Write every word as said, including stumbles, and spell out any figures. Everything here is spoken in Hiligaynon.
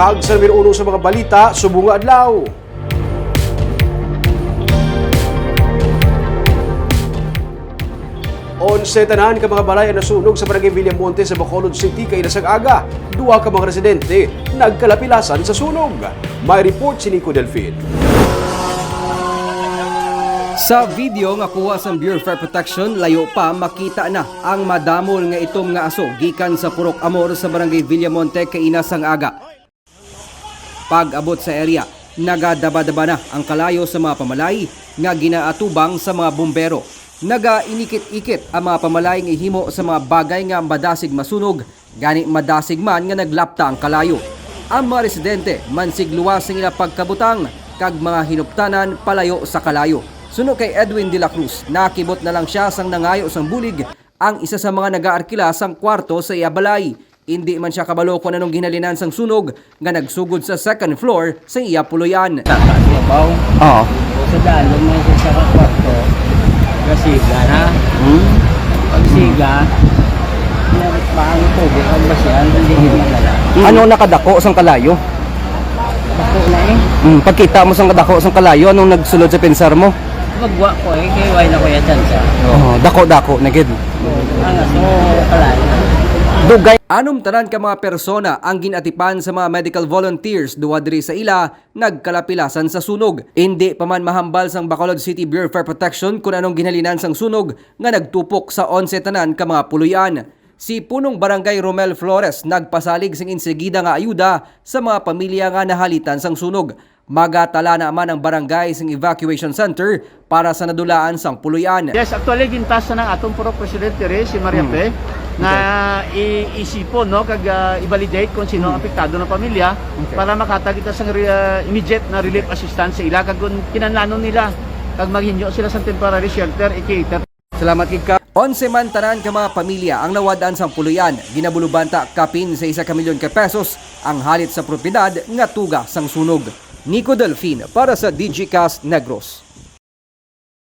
Kag sa numero uno sa mga balita subong nga adlaw. Onse tanan ka mga balay ang nasunog sa Barangay Villamonte sa Bacolod City kaina sang aga. Duha ka mga residente nagkalapilasan sa sunog. May report si Nico Delfin. Sa video nga kuha sang Bureau of Fire Protection, layo pa makita na ang madamol nga itom nga aso gikan sa Purok Amor sa Barangay Villamonte kaina sang aga. Pag-abot sa area, nagadaba-daba na ang kalayo sa mga pamalay nga ginaatubang sa mga bumbero. Nagainikit-ikit ang mga pamalay nga ihimo sa mga bagay nga madasig masunog, gani madasig man nga naglapta ang kalayo. Ang mga residente mansigluwas sang ila pagkabutang kag mga hinuptanan palayo sa kalayo. Suno kay Edwin de la Cruz, nakibot na lang siya sang nangayo sang bulig ang isa sa mga nagaarkila sang kwarto sa iya balay. Indi man siya kabalo kon anong ginhalinan sang sunog nga nagsugod sa second floor sa iya puloy-an. Tata sa ibaw. Oo. Sa dalom may isa ka kwarto. Gasiga na. Hmm. Pagsiga, paano tubig ang basihan, hindi Hmm. madala. Ano nakadako sang kalayo? Bako na eh. Hmm. Pagkita mo sang kadako sang kalayo, anong nagsulod sa pensar mo? Magwa ko eh, kay wala na ko ya chance. Oh, dako-dako na gid. Ang aso, kalayo. Dugay. Anum tanan ka mga persona ang ginatipan sa mga medical volunteers duha diri sa ila nagkalapilasan sa sunog. Indi pa man mahambal sang Bacolod City Bureau of Fire Protection kun anong ginhalinan sang sunog nga nagtupok sa onse tanan ka mga puloy-an. Si Punong Barangay Romel Flores nagpasalig sing insegida nga ayuda sa mga pamilya nga nahalitan sang sunog. Magatala na man ang barangay sing evacuation center para sa nadulaan sang puloy-an. Yes, actually, gintas na ng atong Purok President diri, si Maria Hmm. Fe, na Okay. i-, isipon, no, kag, ah, i-validate kung sino ang Hmm. apektado na pamilya Okay. para makatag kita sang re-, ah, immediate na relief Okay. assistance sa ila, kag kung kinahanglanon nila, kag maghinyo sila sa temporary shelter, i-cater. Salamat gid ka. Onse man tanan ka mga pamilya ang nawad-an sang puloy-an, ginabulubanta kapin sa isa ka milyon ka pesos ang halit sa propiedad nga tuga sang sunog. Nico Delfin para sa Digicast Negros.